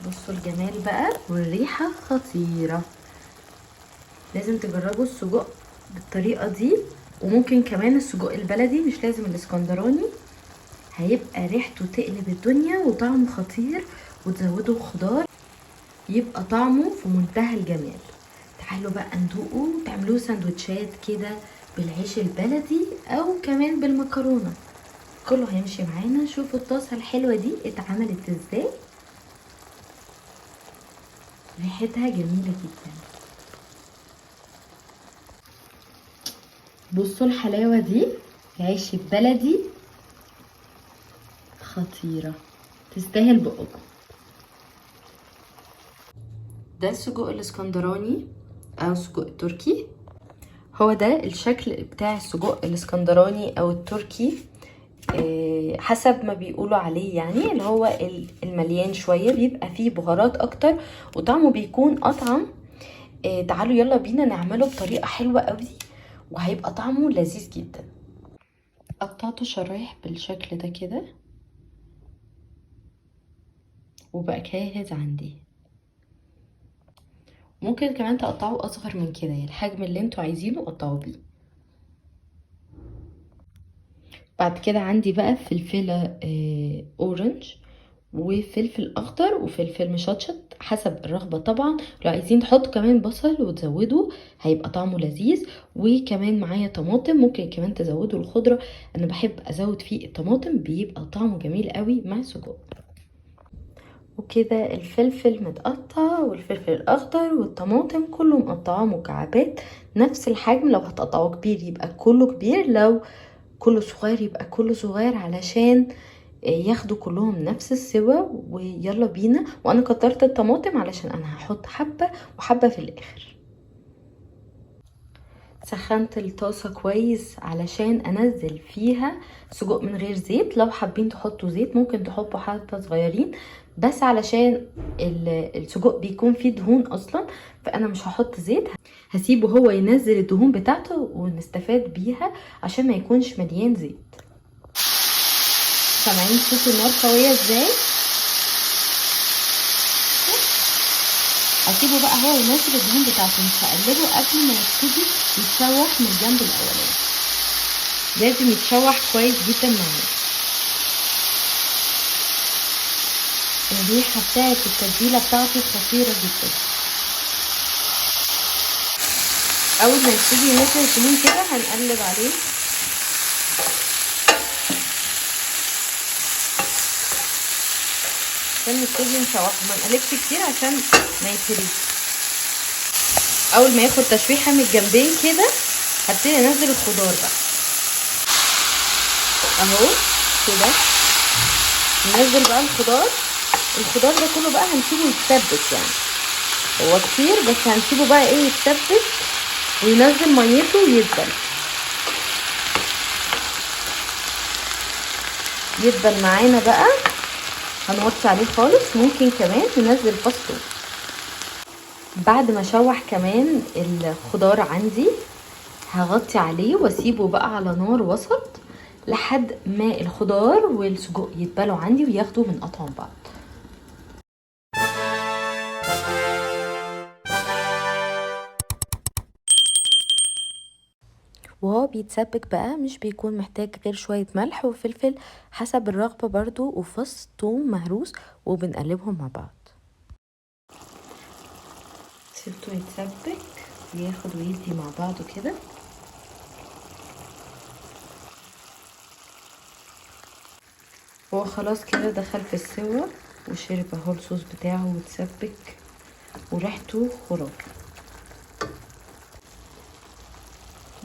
بصوا الجمال بقى والريحة خطيرة. لازم تجربوا السجق بالطريقة دي، وممكن كمان السجق البلدي مش لازم الاسكندراني، هيبقى ريحته تقلب الدنيا وطعمه خطير، وتزودوا خضار يبقى طعمه في منتهى الجمال. تعالوا بقى ندوقه، تعملوه سندوتشات كده بالعيش البلدي او كمان بالمكرونة، كله هيمشي معانا. شوفوا الطاسة الحلوة دي اتعملت ازاي، ريحتها جميلة جدا. بصوا الحلاوة دي، العيش البلدي خطيرة، تستاهل بقكم. ده السجق الاسكندراني او السجق التركي، هو ده الشكل بتاع السجق الاسكندراني او التركي، حسب ما بيقولوا عليه، يعني اللي هو المليان شوية، بيبقى فيه بهارات اكتر وطعمه بيكون اطعم. تعالوا يلا بينا نعمله بطريقة حلوة قوي وهيبقى طعمه لذيذ جدا. قطعته شرايح بالشكل ده كده وبقى جاهز عندي. ممكن كمان تقطعوه اصغر من كده، يعني الحجم اللي انتوا عايزينه قطعوه بيه. بعد كده عندي بقى فلفلة، اورنج وفلفل اخضر وفلفل مشطشط حسب الرغبة طبعا. لو عايزين تحطوا كمان بصل وتزودوا هيبقى طعمه لذيذ. وكمان معايا طماطم، ممكن كمان تزودوا الخضرة، انا بحب ازود فيه الطماطم بيبقى طعمه جميل قوي مع السجق. وكده الفلفل متقطع والفلفل الاخضر والطماطم كله مقطعاه مكعبات نفس الحجم. لو هتقطعوه كبير يبقى كله كبير، لو كله صغير يبقى كله صغير، علشان ياخدوا كلهم نفس السوا. ويلا بينا. وانا كترت الطماطم علشان انا هحط حبة وحبة في الاخر. سخنت الطاسة كويس علشان انزل فيها سجق من غير زيت. لو حابين تحطوا زيت ممكن تحطوا حبة صغيرين بس، علشان السجق بيكون فيه دهون اصلا، فانا مش هحط زيت، هسيبه هو ينزل الدهون بتاعته ونستفاد بيها عشان ما يكونش مليان زيت. سامعين صوت النار قوية ازاي؟ هسيبه بقى هو ينزل الدهون بتاعته، مش هقلبه قبل ما يبتدي يتشوح من الجنب الاولاني. لازم يتشوح كويس جدا معايا. الريحة بتاعت التتبيلة بتاعته خطيرة جدا. اول ما يبتدي ينزل الدهون كده هنقلب عليه. عشان نبتدي نشوحه، ما نقلبش كتير عشان ما يتهريش. اول ما ياخد تشويحه من الجنبين كده هبتدي انزل الخضار بقى اهو كده. ننزل بقى الخضار. الخضار ده كله بقى هنسيبه يتسبك، يعني هو كتير بس هنسيبه بقى يتسبك وينزل ميته ويدبل، يدبل معانا بقى. هنوطي عليه خالص. ممكن كمان ننزل فص ثوم. بعد ما اشوح كمان الخضار عندي هغطي عليه واسيبه بقى على نار وسط لحد ما الخضار والسجق يتبلوا عندي وياخدوا من قطعهم بعض. وهو بيتسبك بقى مش بيكون محتاج غير شوية ملح وفلفل حسب الرغبة برضو، وفص ثوم مهروس، وبنقلبهم مع بعض. سيبته يتسبك وياخد ويدي مع بعضه كده. هو خلاص كده دخل في السوا وشرب اهو الصوص بتاعه وتسبك وريحته خرافة.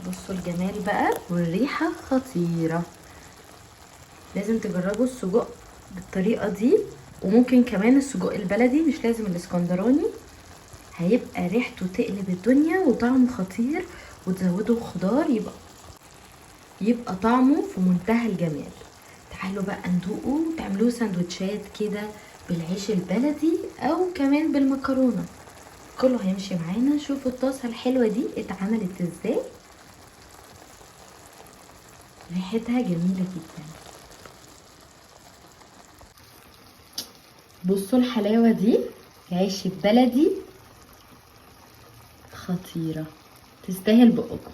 بصوا الجمال بقى والريحة خطيرة. لازم تجربوا السجق بالطريقة دي، وممكن كمان السجق البلدي مش لازم الاسكندراني، هيبقى ريحته تقلب الدنيا وطعمه خطير، وتزودوا خضار يبقى طعمه في منتهى الجمال. تعالوا بقى ندوقه، تعملوه سندوتشات كده بالعيش البلدي او كمان بالمكرونة، كله هيمشي معانا. شوفوا الطاسة الحلوة دي اتعملت ازاي، ريحتها جميلة جدا. بصوا الحلاوة دي، العيش البلدي خطيرة، تستاهل بقكم.